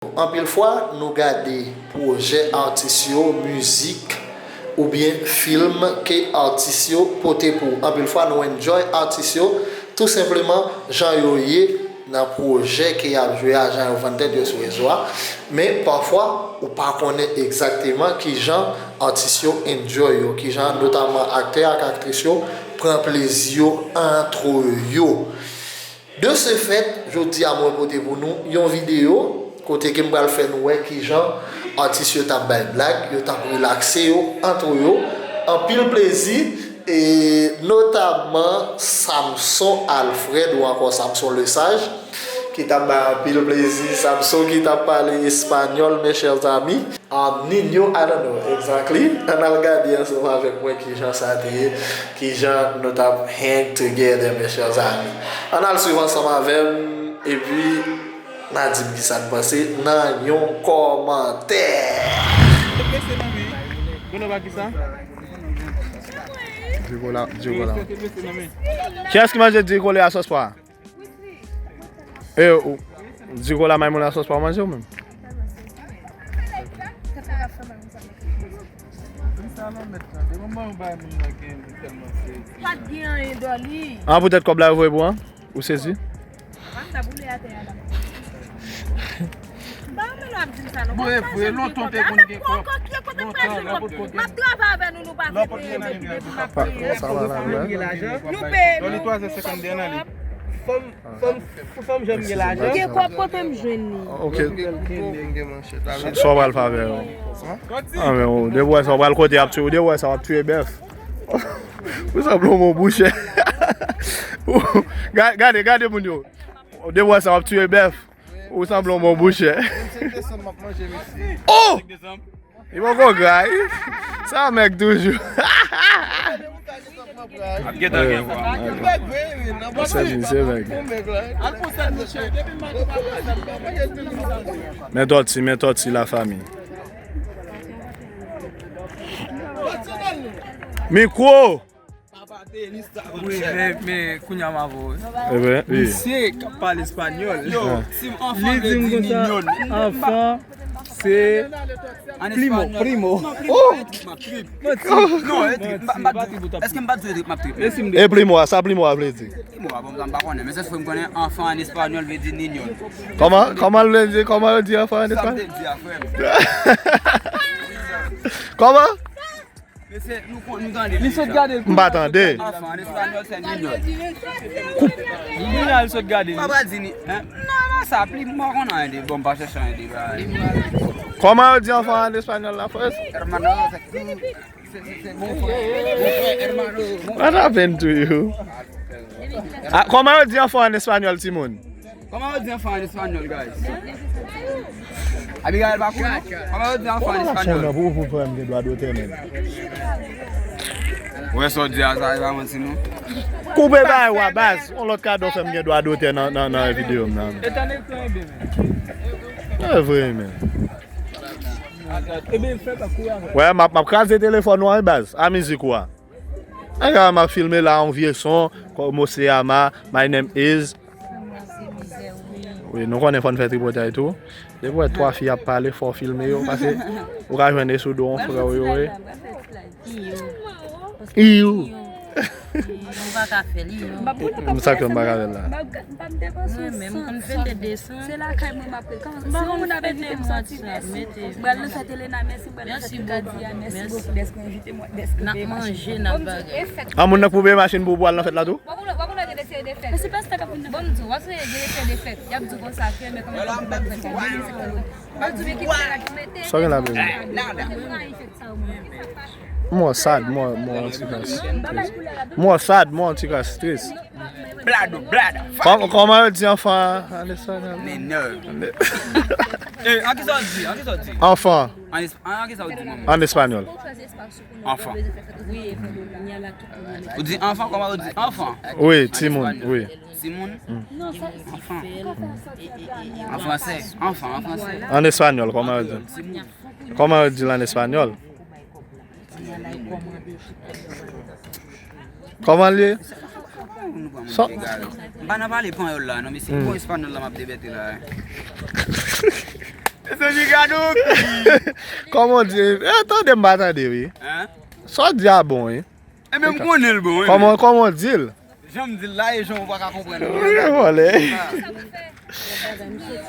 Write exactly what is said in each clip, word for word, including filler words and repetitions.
Anpil fwa, nou gade pwojè atis yo, mizik, oubyen fim ke atis yo pote pou ou. Anpil fwa, nou enjoy atis yo, tou senpleman, jan yo ye nan pwojè ke y ap jwe a, jan yo vann tèt yo sou rezo a. Men, pafwa, ou pa konnen egzakteman kijan atis yo enjoy yo, kijan notaman aktè ak aktris yo pran plezi yo antre yo. De ce fait, jodi a mwen pote pou nou yon videyo kote ke m pral fè nou wè kijan atis yo t ap bay blag, yo t ap relakse yo antre yo, anpil plezi, e notaman Samson Alfred ou ankò Samson Lesage, ki t ap bay anpil plezi, Samson ki t ap pale espanyòl, mes chers amis. Um, Niño, I don't know exactly. Ann al gade ansanm avèk mwen kijan sa te ye, kijan nou t ap hang together, mes chers amis. Ann al swiv ansanm avè m, epi n a di m kisa n panse nan yon kòmantè. Djikola, Djikola. Kiyès ki manje djikola a sòs pwa? E, ou, djikola maymoun la sòs pa w manje ou menm? Pa t gen anyen, Dolly. An, poutèt kòb la yo voye pou an? Ou sezi? Pam ta boule atè a la. Ba, men w ap di m sa, non. Vre, vre, lontan te konn gen kòb. Lontan, lè w pot kote. M ap travay avè nou, nou pa vle peye, men depi m ap peye. Sa va la, vre? Nou peye, nou. Dolly, twa zè senkant devan nan li. Fòm Fòm, fòm janm gen lajan. Gen kòb kote m jwenn li? Ok. Sa w pral fè avè yo? An, men, ou, depi w wè sa w pral kote y ap tiye, ou depi w wè sa w ap tiye bèf. Ou sanble yon bon bouchè. Ou, ga-, gade, gade moun yo. Ou depi w wè sa w ap tiye bèf. Ou sanble yon bon bouchè. Oh! Li poko gra, wi. Sa mèg toujou. Ap gentan gen vwa. Mesaj li, se mèg. Men tòti, men tòti, la fami. Mikwo! Wi, men, men, kounye a m avè w. Eben, wi. Misye k ap pale espanyòl. Yo, si m anfan vle di niñon. Anfan, se primo, primo. Non, primo, e trip m ap trip. Manti. Non, e trip, m pa, m pa di trip. Èske m pa di trip m ap trip? E primo a, sa primo a vle di? Primo a, bon, m pa konnen, men sèl fwa m konnen anfan an espanyòl vle di niñon. Kòman, kòman l vle di, kòman yo di anfan an espanyòl? Sa m te di a, frè m. Kòman? Mesye, nou kon-, nou tande. Li sot gade l. M pa tande. Anfan, an espanyòl, se niño. Niño, li sot gade l. Pa pral di ni, en? Non, non, sa, pli, m pa konn anyen de, bon, m pa chèche anyen de bagay. Kòman yo di anfan an espanyòl la, frè? Hermano, se, se, se, se bon frè. Bon frè, hermano. What happened to you? Ah, kòman yo di anfan an espanyòl, timoun? Kòman yo di anfan an espanyòl, guys? Abigail pa konn? Kòman yo di anfan an espanyòl? Pou, pou, pou frè m gen dwa dotè menm. Ou wè sa w di a, sa, e pa manti, non? Koupe bay wa, baz. On lòt kado frè m gen dwa dotè nan, nan, nan videyo m nan. E tann ekran e byen, men. E vre, men. Ebyen, fè pa kouri avè. Wè, m ap, m ap kraze telefòn ou an, wi, baz. A mizik ou a. Aga, m ap filme la, yon vye son, como se llama, my name is. Wi, nou konnen fò n fè tripotay tou. Depi w wè twa fi ap pale, fò w filme yo, paske ou ka jwenn e sou do yon frè w yo, wi. Iyo. Iyo. M pa ka fè l, iyo. M sa ke m pa ka fè l la. M pa m depanse yon san. Mwen menm, m konn fete de san. Se lakay mwen m ap rete. Kòman, si yon moun ap envite m sòti, mèsi. M pral nan fèt Elena, mèsi. M pral nan fèt Kadia, mèsi bokou dèske w envite mwen, dèske w peye machin. N ap manje, n ap bagay. A, moun nan k pou peye machin pou ou pral nan fèt la tou? W ap wè, w ap wè lè gen de seri de fèt. Bon, m di w, w ap wè gen de seri de fèt. Y ap di w konsa ke, men kòman fè pou m pa fèt la, de mil senkant. W ap di w men ki bagay pou mete. Sa gen la, bebe? Mwen sad, mwen, mwen ti kras. Mwen sad, mwen ti kras, tris. Blado, blado. Kòm-, kòman yo di anfan an espanyòl? Niño. Eh, an kisa w di? An kisa w di? Anfan. An es-, an, an kisa w di, manman? An espanyòl. Anfan. Ou di anfan, kòman yo di anfan? Wi, timoun, wi. Timoun? Anfan. An fransè, anfan, an fransè. An espanyòl, kòman yo di? Timoun. Kòman yo di l an espanyòl? Kòman l ye? Sa. M pa nan pale panyòl la, non, mesye. Bon, espanyòl la, m ap debète la, wi. Kòman w di? Eh, tande m pa tande, wi. Sa w di a bon, wi. Ebyen, m konnen l bon, wi. Kòman, kòman w di l? Jan m di l la, e jan w pa ka konprann. Vòlè.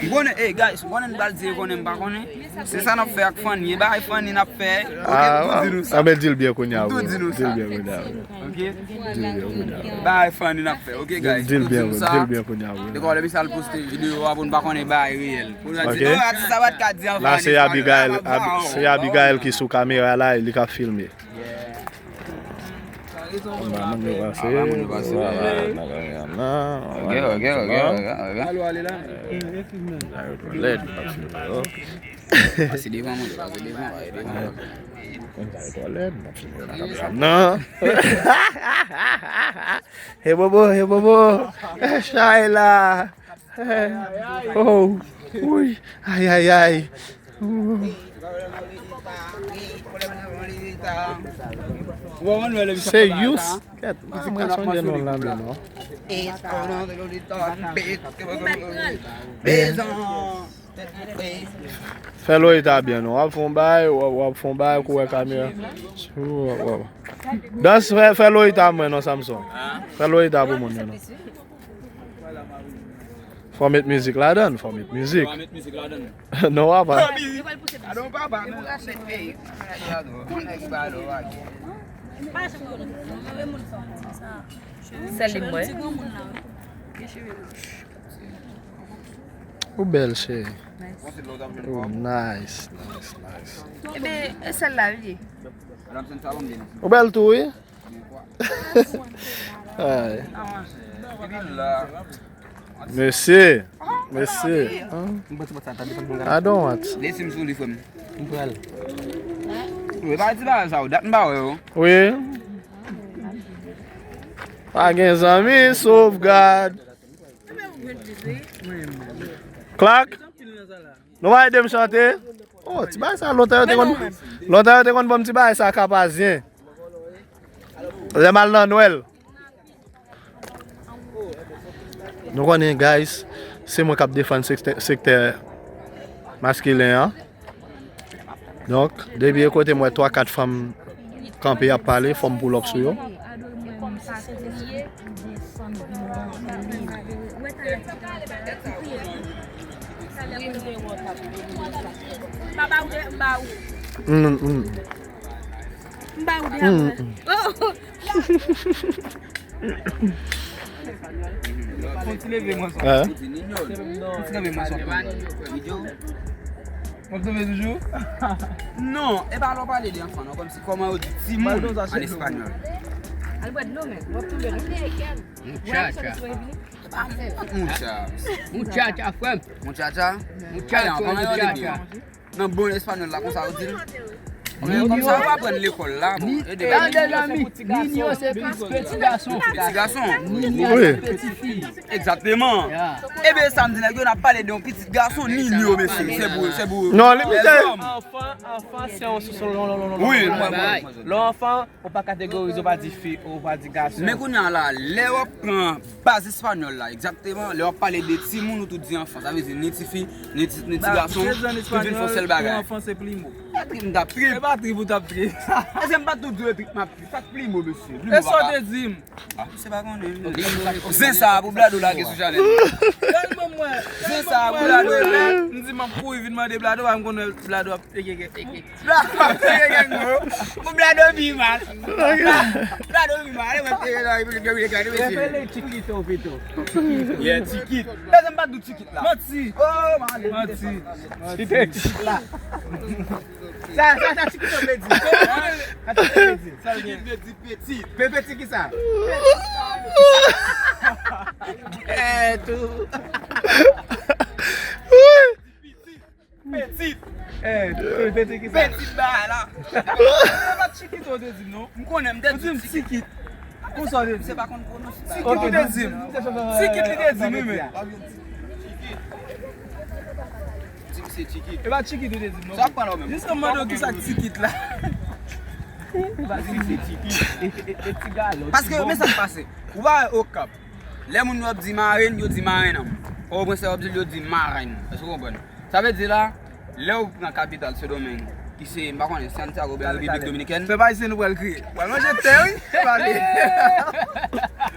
M konnen, hey, guys, m konnen n pral di, e konnen m pa konnen. Se sa n ap fè ak Fanny, e bagay Fanny n ap fè. Ok, m tou di nou sa. Ah, men di l byen kounye a, bro. Di l byen kounye a, bro. Ok? Di l byen kounye a. Bagay Fanny n ap fè, ok, guys? Di l byen, di l byen kounye a, bro. Dekò lè misye al poste videyo a pou n pa konnen bagay reyèl. Pou nou di, oh, atis sa pa t ka di anvan. La, se Abigail, se Abigail ki sou kamera la, e li k ap filme. Anba moun yo pase. Anba moun yo pase. Vwala, n ap gade la. Ok, ok, ok, ok, ok. Alo, ale la. Nèg yo twò lèd, n ap filme yo. Pase devan moun yo, pase devan, pase devan. Nèg yo twò lèd, n ap filme yo nan kamera. Non. Hey bobo, hey bobo. Chay la. Oh, wi. Ay, ay, ay. Se Yous. Kèt, m ka sonje non l la menm, non. Fè Lolita byen, non. W ap fè yon bagay, w ap, w ap fè yon bagay, kou wè kamera. W ap, w ap. Dans, fè, fè Lolita mwen, non, Samson. Fè Lolita pou moun yo, non. Fò met mizik ladan, fò met mizik. Fò met mizik ladan. Non, papa. Sèl li mwen. Ou bèl, cheri. Oh, nice, nice, nice. Ebyen, e sèl la, wi. Ou bèl tou, wi. Ay. Mesye, mesye. I don't want. Lesi m sou li, frè m. M pral. Wi, pa di bagay sa, dat m pa wè yo. Wi. Pa gen zanmi, sof Gad. Clark? Nou va ede m chante? Oh, ti bagay sa, lontan yo te konn, lontan yo te konn ban m ti bagay sa, Kapazyen. Lè m al nan Nwèl. Nou konnen, guys, se mwen k ap defann sektè, sektè maskilen an. Donk, depi e kote m wè twa, kat fanm kanpe ap pale, fò m pull up sou yo. Mm, mm. Fon ti leve mwen sa. Fon ti leve mwen sa. W ap tonbe toujou? Non, e pa lè w pale de anfan, non, kòmsi kòman yo di timoun an espanyòl. Al bwè dlo, men. W ap tonbe, non? Muchacha. E pa mucha. Muchacha, frè m. Muchacha? Muchacha, muchacha. Nan bon espanyòl la, konsa yo di l. Niño. Konsa yo aprann lekòl la, bon, e de bagay. Niño se plis peti gason. Peti gason. Niño se peti fi. Egzakteman. Ebyen, sa m di nèg yo, n ap pale de yon pitit gason, niño, mesye. Se pou, se pou. Non, li lèzòm. Anfan, anfan, se yon, se yon, lon, lon, lon, lon, lon, lon. Wi, lè w anfan, ou pa kategorize, ou pa di fi, ou pa di gason. Men kounye a la, lè w ap pran baz espanyòl la, egzakteman, lè w ap pale de timoun, ou tou di anfan. Sa vle di ni tifi, ni ti, ni ti gason, tout vin fè yon sèl bagay. Anfan se primo. E trip m t ap trip. E pa trip ou t ap trip. Èske m pa t tou di w e trip m ap trip? Sa k primo, mesye? E sa w te di m? Ah, misye pa konnen. Zen sa a pou Blado lage sou chanèl. Tèlman mwen, zen sa a pou Blado. M di m ap kouri vin mande Blado, pa m konnen Blado ap teke kèk. Blado ap teke kèk, bro. Pou Blado pi mal. Blado pi mal. Mwen teke nan Repiblik Dominikèn, mesye. Revele Chiquito pito. Yeah, Chiquito. Lè m pa di w Chiquito la. Manti. Oh, manti. Manti. Chiquito la. Sa, sa, sa Chiquito vle di. Sa Chiquito vle di. Sa l gen. Chiquito vle di petit. Pe petit ki sa? Eh, tou. Petit. Eh, petit ki sa? Petit bagay la. E pa Chiquito te di m, non. M konnen, m te di Chiquito. Konsa w te di. Se pa konn pwononse. Tikit li te di m. Tikit li te di m, wi, men. Di m se Tikit. E pa Tikit li te di m, non. Sa pran la menm. Jis mande w kisa k Tikit la. Di m se Tikit. E, e, e, e ti galon. Paske, men sa k pase. Ou pa wè Okap. Lè moun yo ap di marenn, yo di marenn an. Pòtoprens, lè yo ap di l, yo di marenn. Èske w konprann? Sa vle di la, Lè w pran kapital Sendomeng, ki se, m pa konnen, Santiago oubyen Repiblik Dominikèn. Pèp ayisyen nou pral kriye. Pral manje tè, wi. Pale.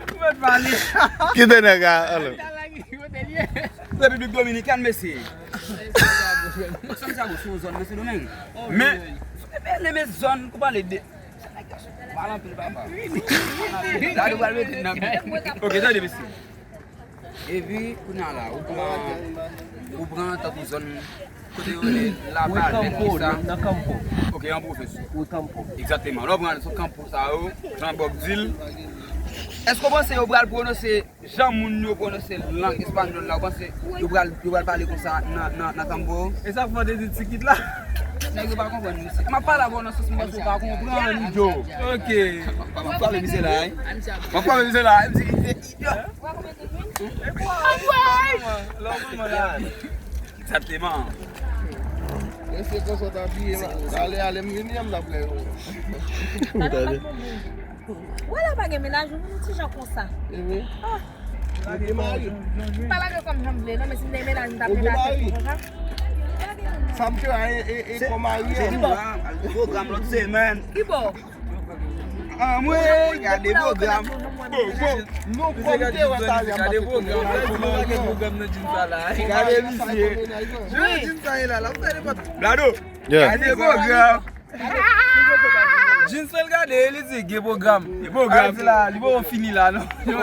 Ou mèt pale. Kite nèg la, alò. Repiblik Dominikèn, mesye. Santiago se yon zòn nan Sendomeng. Men, men, men zòn, ou pale de Pale anpil, papa. Gade, pral mete nan bi. Ok, tande, mesye. Epi, kounye a la, ou pran, ou pran tankou zòn kote yo rele Lavalèt, ki sa? Nan Kanpo. Ok, an pwofesè. Wi, Kanpo. Egzakteman. Lè w pran sou Kanpo sa yo, jan Bob di l. Èske w panse yo pral pwononse jan moun yo pwononse lang espanyòl la, ou panse yo pral, yo pral pale konsa nan, nan, nan Kanpo? E sa k fè w te di tikit la? Nèg yo pa konprann misye. M ap pale avè w nan sans mwen, paske w pa konprann, Djo. Ok. M ap pale misye la, wi. M ap pale misye la, wi. Misye, misye, idyo. Lòm manman la. Egzakteman. Mesye konsa w t abiye, ale, ale, m vini, m t ap lè yo. Ou wè la pa gen mennaj, ou vin ti jan konsa. Ehe. Ah. Ou gen mari? Pa lage kò m jan m vle, non, men si m te gen mennaj, m t ap gen mennaj konsa. Sa m te a, e, e, e kò mari an. Se nou la, al gen pwogram lòt semèn. Ki bò? Anmwey, gade pwogram. Bon, bon. Non, kòm te wè talè a, m pa te konnen. Gade pwogram nan djin sa la. Gade misye. Wi. Djin sa e la, l ap fè nenpòt. Blado. Yeah. Gade pwogram. Jeans l gade, li di gen pwogram. Gen pwogram. Li la, li poko fini la, non. Li gen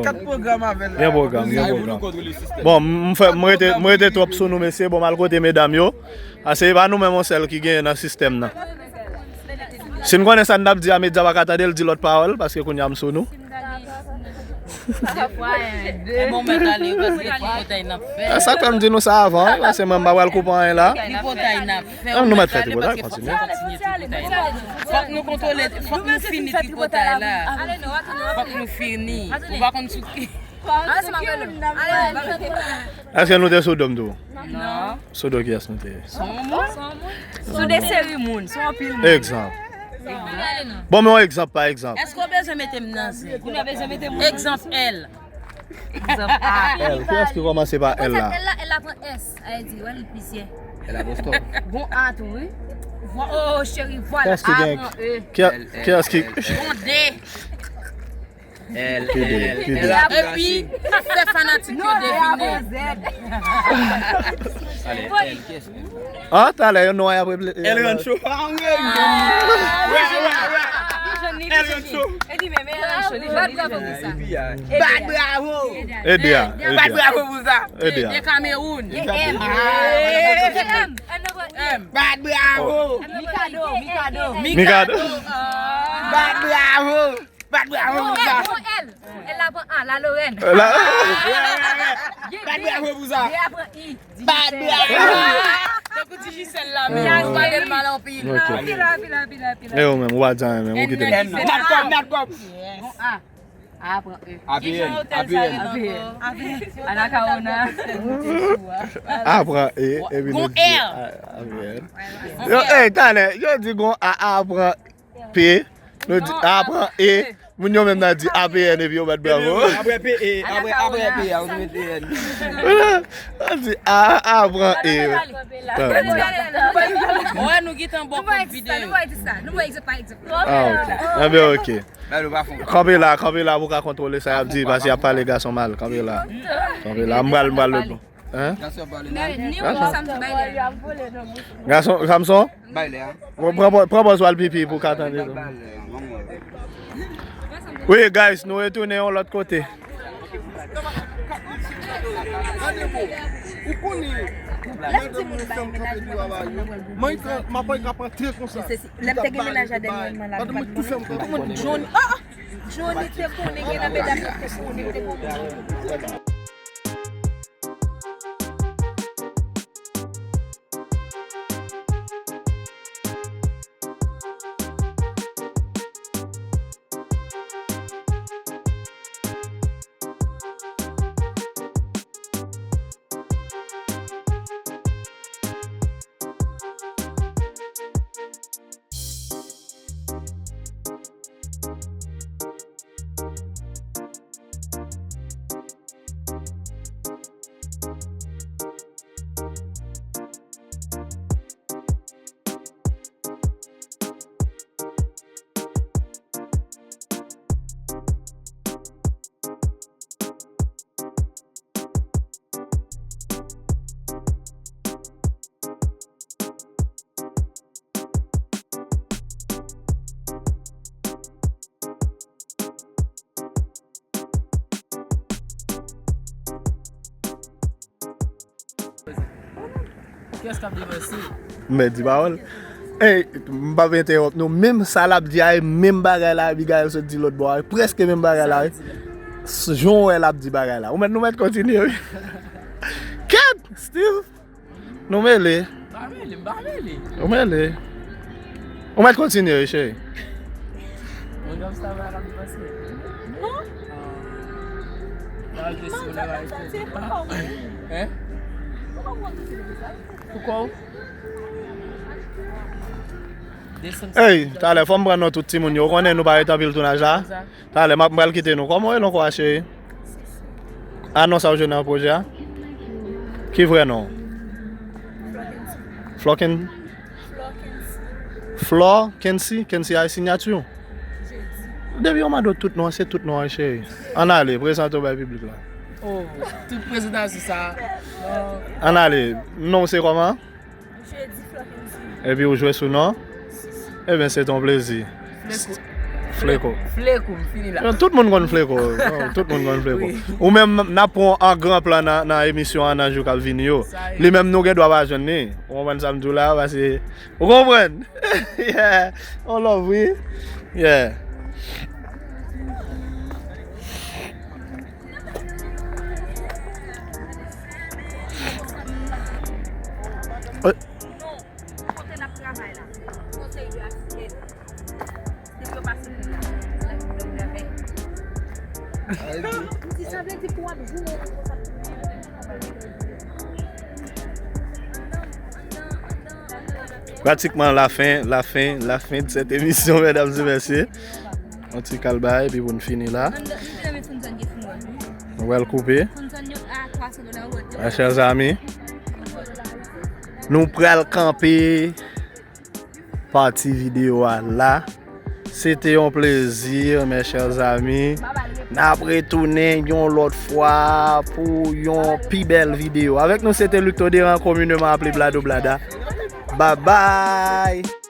kat pwogram avè l la. Gen pwogram, gen pwogram. Bon, m fè, m rete, m rete twòp sou nou, mesye. Bon, m al kote medam yo. Ase, e pa nou menm yon sèl ki genyen nan sistèm nan. Si n konnen sa n ap di a, medya pa ka tande l, di lòt pawòl, paske kounye a m sou nou. Sa fwa en de. Bon, mèt ale, paske ki potay n ap fè. Sa k fè m di nou sa avan, wi, paske mwen m pa pral koupe anyen la. Ki potay n ap fè? Nou mèt fè tripotay, kontinye. Fòk nou kontwole, fòk nou fini tripotay la. Fòk nou fini. Ou pa konn sou ki. Èske nou te sou do m tou? Non. Sou do kiyès nou te ye? Sou moun? Sou de seri moun, sou anpil moun. Egzanp. Bon, men yon egzanp pa egzanp. Èske w bezwen mete m nan zen? Kounye a bezwen mete m. Egzanp, L. Egzanp, A. L. Kiyès ki kòmanse pa L la? L la, L la pran S. Sa vle di, wè, li plizyè. L apostwòf. Gon A tou, wi. Oh, cheri, vwala. Kiyès ki gen? A pran E. Kiyès ki? Gon D. L, L, L. Epi, fè fanatik yo devine. Ah, talè, yon nwa apre. L Rancho. L Rancho. Bat bravo. Ede a. Bat bravo pou sa. Ede a. De Kamewoun. M. Bat bravo. Mikado, Mikado. Mikado. Bat bravo. Bat bravo pou sa. L. L la pran A, la Lorèn. Bat bravo pou sa. D a pran I. Bat bravo. Tankou Digicel la, men nou gade l mal anpil. Anpil, anpil, anpil, anpil. E ou menm, ou pa di anyen menm, ou kite m. Natcom, Natcom. Bon, A. A pran E. A P N, A P N. A P N. Anacaona. A pran E, epi nou di A P N. Yo, ey, talè, yo di gon A, A pran P, nou di A pran E. Moun yo menm nan di A P N epi yo bat bravo. Apre P E, apre, apre P A, ou mete N. Yo di A, A pran E. Wè, nou gentan bò kont videyo. Ah, ok. Enben, ok. Kanpe la, kanpe la pou w ka kontwole sa y ap di, paske y ap pale gason mal. Kanpe la. Kanpe la, m pral, m pral lòt bò. Hein? Gason, Samson? Pran, pran, pran pòz w al pipi pou w ka tande. Wi, guys, nou retounen yon lòt kote. Lè m di moun bay mennaj mwen konsa, m ap pran tè konsa. Lè m te gen mennaj la dènyèman la, li pa t konnen. Tout moun Johnny, ah! Johnny te konnen, gen nan medam yo te konnen, te konnen. Kiyès k ap devanse? M mèt di pawòl. Ey, m p ap entèwòp nou. Menm sa l ap di a, e menm bagay la Abigail sot di lòt bò a. Prèske menm bagay la, wi. S- Jan w wè l ap di bagay la. Ou mèt, nou mèt kontinye, wi. Kèt! Still! Nou mele. M pa mele, m pa mele. Ou mele. Ou mèt kontinye, wi, cheri. Mwen, kòm sa va, la, m panse. Non. Malgre si w lè va ete. Hein? Poukò? Ey, talè, fò m pran non tout timoun yo. Ou konnen nou pa ret anpil tounaj la. Talè, m ap, m pral kite nou. Kòman w rele ankò a, cheri? A non sa w jwenn nan pwojè a? Ki vrè non? Floken... Flor Kency. Kency? Kency a sinyati w? Depi yon mado tout non, se tout non an, cheri. Ann ale, prezante w bay piblik la. Oh, tout prezentasyon sa. Non. Ann ale, non w se kòman? Jedi Flor Kency. Epi ou jwe sou non? Ebyen, se ton plezi. Fleko. Fleko. Fleko, m fini la. Tout moun konn Fleko. Non, tout moun konn Fleko. Wi. Ou menm, n ap pran an gran plan nan, nan emisyon an nan jou k ap vini yo. Sa e. Li menm, nou gen dwa pa jwenn li. Ou konprann sa m di w la? Paske, ou konprann? Yeah. On love, wi. Yeah. Kote n ap travay la, konsèy de asistè. Depi yo pase moun la, la vin dòmi avè. Si sa vle di pou w ap joure nan konsa. Pratikman la fin, la fin, la fin de cette émission, mesdames et messieurs. Yon ti kalbay, epi pou n fini la. Nou wè l koupe. Mes chers amis, nou pral kanpe pati videyo a la. Se te yon plezi, mes chers amis. N ap retounen yon lòt fwa pou yon pi bèl videyo. Avèk nou, se te Lucto Deran, komineman aple Blado Blada. Bye bye!